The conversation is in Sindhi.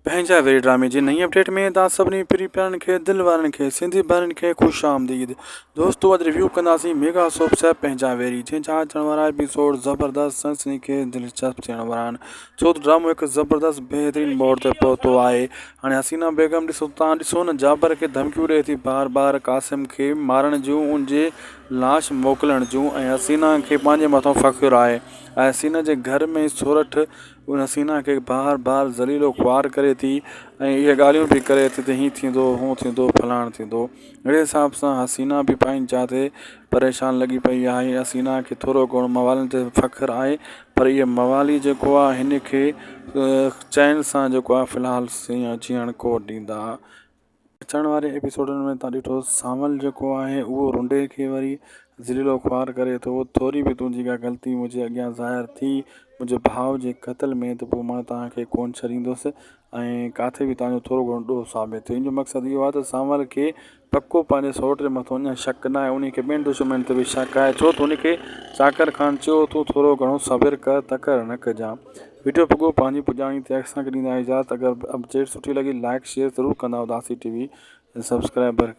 پنهنجا ويري ڊرامي جي نئين اپڊيٽ ۾ توهان سڀني پرين پيارن کي دل وارن کي سنڌي ڀائرن کي خوش آمديد دوستو اڄ ريويو ڪنداسين ميگا سوپ صاحب پنهنجا ويري جنهن جا اچڻ وارا ايپيسوڊ زبردست سنسني خيز دلچسپ ٿيڻ وارا آهن ڇو ته ڊرامو هڪ زبردست بهترين موڙ تي پهتو آهي هاڻي حسينا بيگم ڏسو توهان ڏسو نه جابر کي ڌمڪيون ڏئي ٿي بار بار قاسم کي مارڻ جون ان جي لاش موڪلڻ جون ۽ حسينا کي پنهنجي مٿان فخر آهي ۽ حسينا جي گهر ۾ سورٺ ان حسينا کي بار بار ذليل و خوار ڪري ٿي ۽ اهي ڳالهيون به ڪري ٿي ته هيئن ٿيندو هونئن ٿيندو فلاڻ ٿيندو اهڙي حساب سان حسينا به پنهنجي جاء تي پريشان لڳي پئي آهي حسينا کي ٿورو گهڻو موالين تي فخر آهي پر اهي موالي جيڪو آهي هن کي چين سان جيڪو آهي في الحال جيئڻ ڪو ڏيندا. اچڻ واري ايپيسوڊن ۾ تان ڏٺو سانول جيڪو آهي اهو رنڊي کي وري ذليل و خوار ڪري ٿو ٿوري به تنهنجي ڪا غلطي منهنجي اڳيان ظاهر ٿي منهنجي ڀاء جي قتل ۾ ته پوء مان توهان کي ڪونه ڇڏيندس ۽ ڪاٿي به توهان جو ٿورو گهڻو ڏوهه ثابت ٿيو ان جو مقصد اهو آهي ته سانول کي پڪو پنهنجي سئوٽ جي مٿان اڃا شڪ ناهي انهي کي ٻين دشمنن تي به شڪ آهي ڇو ته ان کي چاڪر خان چيو تون ٿورو گهڻو صبر ڪر تڪڙ نه ڪجان وڊيو پڳو پنهنجي پڄاڻي تي اسان کي ڏيندا اجازت اگر اپڊيٽ سٺي لڳي لائڪ شيئر ضرور ڪندا اداسي ٽي وي سبسڪرائبر.